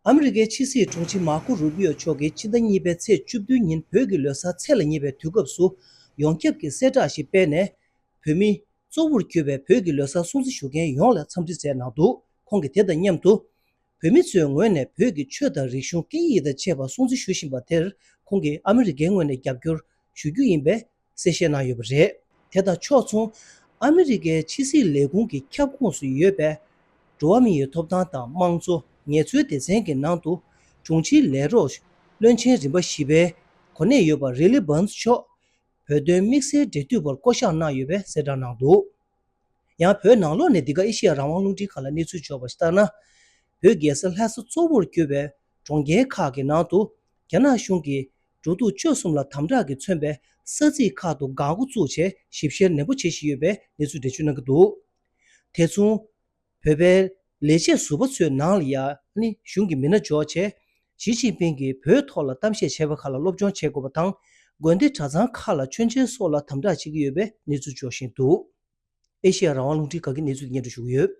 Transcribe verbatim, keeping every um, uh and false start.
ཨ་མི་རི་ཀའི་ཕྱི་སྲིད་དྲུང་ཆེ་མར་ཀོ་རུ་པི་ཡོ་མཆོག་གིས་ཕྱི་ཟླ་གཉིས་པའི་ཚེས་བཅུ་བདུན་ཉིན་བོད་ཀྱི་ལོ་གསར་ཚེས་ལ་ཉེ་བའི་དུས་སྐབས་སུ་ཡོངས་ཁྱབ་ཀྱི་གསལ་བསྒྲགས་ཤིག་སྤེལ་ནས། བོད་མི་གཙོ་བོར་གྱུར་པའི་བོད་ཀྱི་ལོ་གསར་སྲུང་བརྩི་ཞུ་མཁན་ཡོངས་ལ་འཚམས་འདྲི་མཛད་གནང་འདུག་ཁོང་གིས་དེ་དང་མཉམ་དུ། བོད་མི་ཚོའི་ངོས་ནས་བོད་ཀྱི་ཆོས་དང་རིག་གཞུང་སྐད་ཡིག་དང་བཅས་པ་སྲུང་བརྩི་ཞུ་བཞིན་པ་དེར་ཁོང་གིས་ཨ་མི་རི་ཀའི་ངོས་ནས་རྒྱབ་སྐྱོར་ཞུ་རྒྱུ་ཡིན་པའི་གསལ་བཤད་གནང་ཡོད་པ་རེད། དེ་དང་ཕྱོགས་མཚུངས། ཨ་མི་རི་ཀའི་ཕྱི་སྲིད་ལས་ཁུངས་ཀྱི་ཁྱབ་ཁོངས་སུ་ཡོད་པའི་འགྲོ་བ་མི་ཡི་ཐོབ་ཐང་དང་དམངས་གཙོ་ངལ་རྩོལ་སྡེ་ཚན་གྱི་ནང་དུ་དྲུང་ཆེའི་ལས་རོགས་བློན་ཆེན་རིམ་པ་བཞི་པའི་གོ་གནས་ཡོད་པ་རི་ལི་བཱན་སི་མཆོག་བོད་དོན་དམིགས་བསལ་འབྲེལ་མཐུད་པར་བསྐོ་གཞག་གནང་ཡོད་པའི་གསལ་བསྒྲགས་གནང་འདུག་ཡང་བོད་ནང་ལོགས་ནས་འདི་ག་ཨེ་ཤེ་ཡ་རང་དབང་རླུང་འཕྲིན་ཁང་ལ་གནས་ཚུལ་འབྱོར་བ་ཞིག་ལྟར་ན། བོད་རྒྱལ་ས་ལྷ་ས་གཙོ་བོར་གྱུར་པའི་གྲོང་ཁྱེར་ཁག་གི་ནང་དུ་རྒྱ་ནག་གཞུང་གིས་འབྲུག་ཐོག་ཆོལ་གསུམ་ལ་དམ་དྲག་གིས་མཚོན་པའི་ས་ཚིགས་ཁག་ཏུ་འགག་སྒོ་བཙུགས་བྱས་ཞིབ་བཤེར་ནན་པོ་བྱེད་བཞིན་ཡོད་པའི་གནས་ཚུལ་འགྲེལ་བརྗོད་གནང་གི་འདུག་དེ་མཚུངས། བོད་པའི་ལས་བྱེད་ཟུར་པ་ཚོའི་ནང་ལ་ཡང་ནི་གཞུང་གི་མི་སྣ་འབྱོར་བྱས། ཞི་ཅིན་ཕིང་གིས་བོད་ཐོག་ལ་གཏམ་བཤད་བྱས་པ་ཁག་ལ་སློབ་སྦྱོང་བྱེད་དགོས་པ་དང་། དགོན་སྡེ་གྲྭ་ཚང་ཁག་ལ་མཆོད་མཇལ་སོགས་ལ་དམ་དྲག་བྱེད་ཀྱི་ཡོད་པའི་གནས་ཚུལ་འབྱོར་བཞིན་འདུག་ཨེ་ཤེ་ཡ་རང་དབང་རླུང་འཕྲིན་ཁང་གིས་གནས་ཚུལ་སྙན་སྒྲོན་ཞུ་གི་ཡོད།